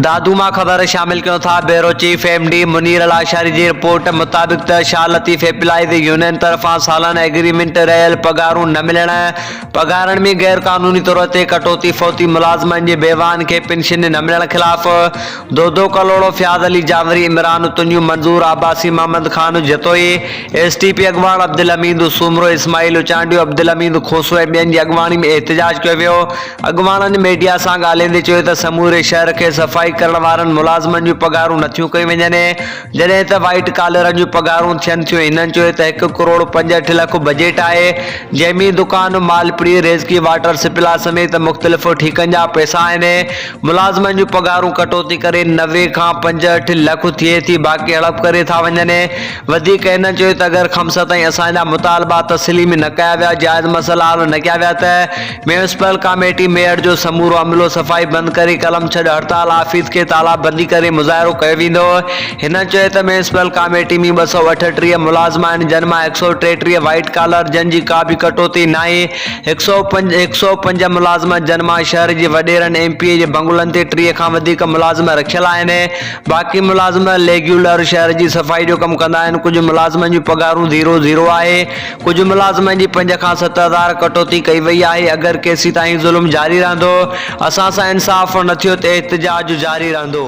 دادو مان خبر شامل ڪيون ٿا bureau chief M D Munir Lashari جي رپورٽ مطابق ته شاهه لطيف ايپلائيز يونين طرفان سالانه ايگريمينٽ رهيل پگهارون نه ملڻ، پگهارن ۾ غير قانوني طور تي ڪٽوتي فوتي ملازمن جي بيواهن کي پينشن نه ملڻ خلاف Dodo Kalhoro, Fayaz Ali Janwari, Imran Tunio, Manzoor Abbasi, Muhammad Khan Jatoi, S T P اڳواڻ عبدالحميد سومرو، اسماعيل چانڊيو، عبدالحميد کوسو ۽ ٻين جي اڳواڻي ۾ احتجاج ڪيو ويو. اڳواڻن ميڊيا سان ڳالهيندي چيو ته سموري شهر کي صفائي ڪرڻ وارن ملازمن جون پگهارون نٿيون ڪيون وڃن جڏهن ته وائيٽ ڪالرن جون پگهارون ٿين ٿيون هنن چيو ته هڪ ڪروڙ 65 لک بجيٽ آهي جنهن ۾ دڪان مالپڙي ريزڪي واٽر سپلاء سميت مختلف ٺيڪن جا پئسا آهن ملازمن جون پگهارون ڪٽوتي ڪري 90 کان 65 لک ٿئي ٿي باقي هڙپ ڪري ٿا وڃن وڌيڪ هنن چيو ته اگر خمس تائين اسان جا مطالبا تسليم نه ڪيا ويا جائز مسئلا حل نه ڪيا ويا ته ميونسپل ڪاميٽي ميئر جو سمورو عملو صفائي بند ڪري قلم ڇڏ هڙتال آفيس کي تالا بندي ڪري مظاهرو ڪيو ويندو. هنن چيو ته ميونسپل ڪاميٽي ۾ 238 ملازم آهن جن مان 133 وائيٽ ڪالر جن جي ڪا به ڪٽوتي ناهي 105 ملازم جن مان شهر جي وڏيرن ايم پي اي جي بنگلن تي 30 کان وڌيڪ ملازم رکيل آهن باقي ملازم ليگيولر شهر جي صفائي جو ڪم ڪندا آهن ڪجهه ملازمن جون پگهارون زيرو زيرو آهي ڪجهه ملازمن جي پنج کان 7000 ڪٽوتي ڪئي وئي آهي، اگر ڪيسيتائين ظلم جاري رهندو، اسان سان انصاف نه ٿيو ته احتجاج جاري رهندو.